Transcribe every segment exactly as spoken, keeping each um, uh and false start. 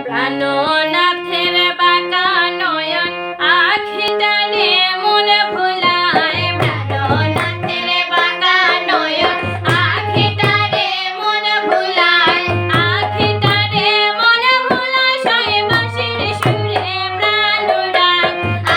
প্রাণনাথের বাঁকা নয়ন, আখিটারে মন ভুলায়। প্রাণনাথের বাঁকা নয়ন, আখিটারে মন ভুলায়। আখিটারে মন ভুলায়, ছয় বাঁশির সুরে প্রাণ উড়ায়।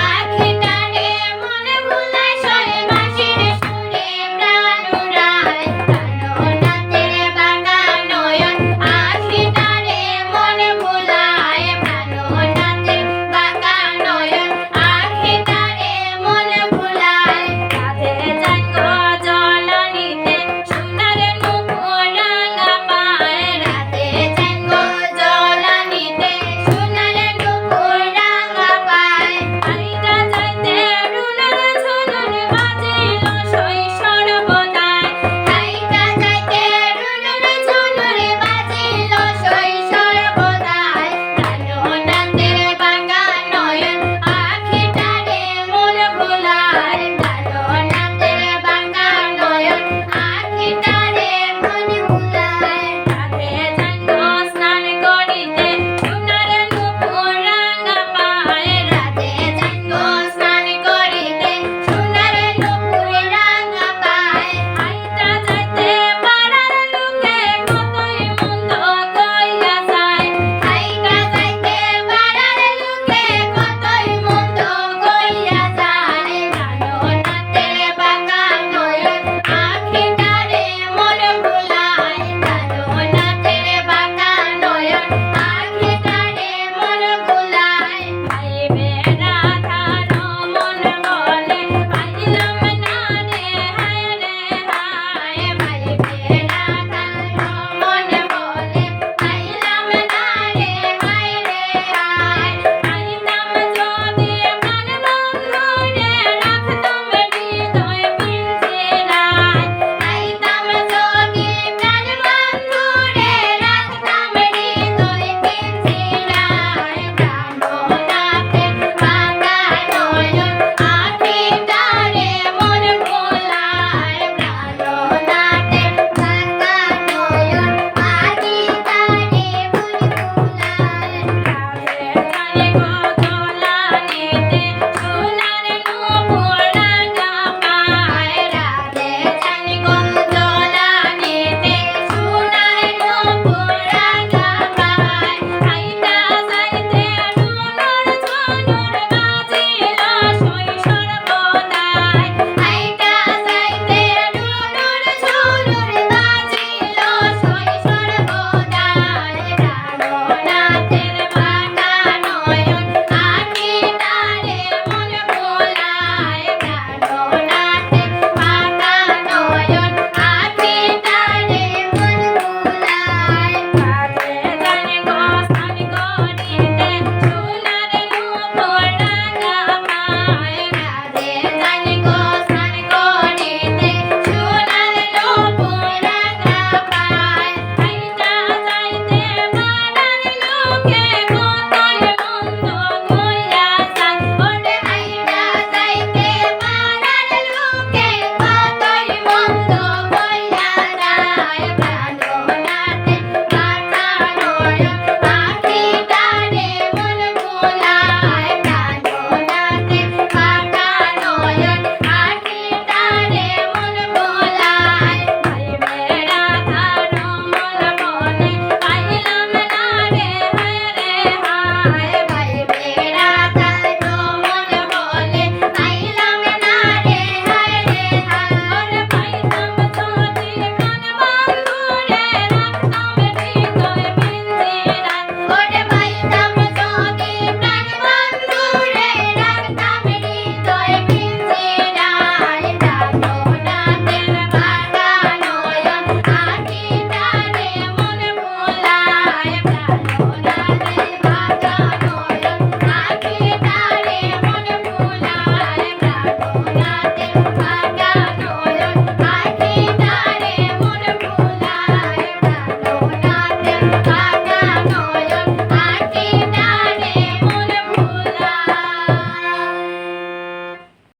আখিটারে মন ভুলায়, ছয় বাঁশির সুরে প্রাণ উড়ায়। প্রাণনাথের বাঁকা নয়ন, আখিটারে মন ভুলায়। প্রাণনাথের বাঁকা নয়ন, আখিটারে মন ভুলায়। রাধে যাইগো জল আনিতে, সোনার নুপুর রাঙা পায়। রাধে যাইগো জল আনিতে, সোনার নুপুর রাঙা পায়। আইতা যাইতে রুনুর ঝুনুর বাজিল ছয় সর্বদায়। আইতা যাইতে রুনুর ঝুনুর বাজিল ছয় সর্বদায়। প্রাণনাথের বাঁকা নয়ন, আখিটারে মন ভুলায়। প্রাণনাথের বাঁকা নয়ন, আখিটারে মন ভুলায়। রাধে যাইগো স্নান করিতে, সোনার নুপুর রাঙা পায়। রাধে যাইগো স্নান করিতে, সোনার নুপুর রাঙা পায়। আইতা যাইতে পাড়ার লোকে কতই মন্দ কইয়া যায়। আইতা যাইতে পাড়ার লোকে কতই মন্দ কইয়া যায়। প্রাণনাথের বাঁকা নয়ন, আখিটারে মন ভুলায়। প্রাণনাথের বাঁকা নয়ন, আখিটারে মন ভুলায়। ভাই বেড়া তার মন বলে, পাইলাম না রে, হায় রে হায়। ভাই বেড়া তার মন বলে, পাইলাম না রে, হায় রে হায়। পাইতাম যদি প্রাণ বন্ধুরে, রাখতাম হৃদয় পিঞ্জিরায়। পাইতাম যদি প্রাণ বন্ধুরে, রাখতাম হৃদয় পিঞ্জিরায়। প্রাণনাথের বাঁকা নয়ন, আখিটারে মন ভুলায়। প্রাণনাথের বাঁকা নয়ন, আখিটারে মন ভুলায়। রাধে যাইগো জল আনিতে, সোনার নুপুর রাঙা পায়। রাধে যাইগো জল আনিতে, সোনার নুপুর রাঙা পায়। আইতা যাইতে রুনুর ঝুনুর বাজিল ছয় সর্বদায়। আইতা যাইতে রুনুর ঝুনুর বাজিল ছয় সর্বদায়। প্রাণনাথের বাঁকা নয়ন, আখিটারে মন ভুলায়। প্রাণনাথের বাঁকা নয়ন, আখিটারে মন ভুলায়। রাধে যাইগো স্নান করিতে, সোনার নুপুর রাঙা পায়। রাধে যাইগো স্নান করিতে, সোনার নুপুর রাঙা পায়। আইতা যাইতে পাড়ার লোকে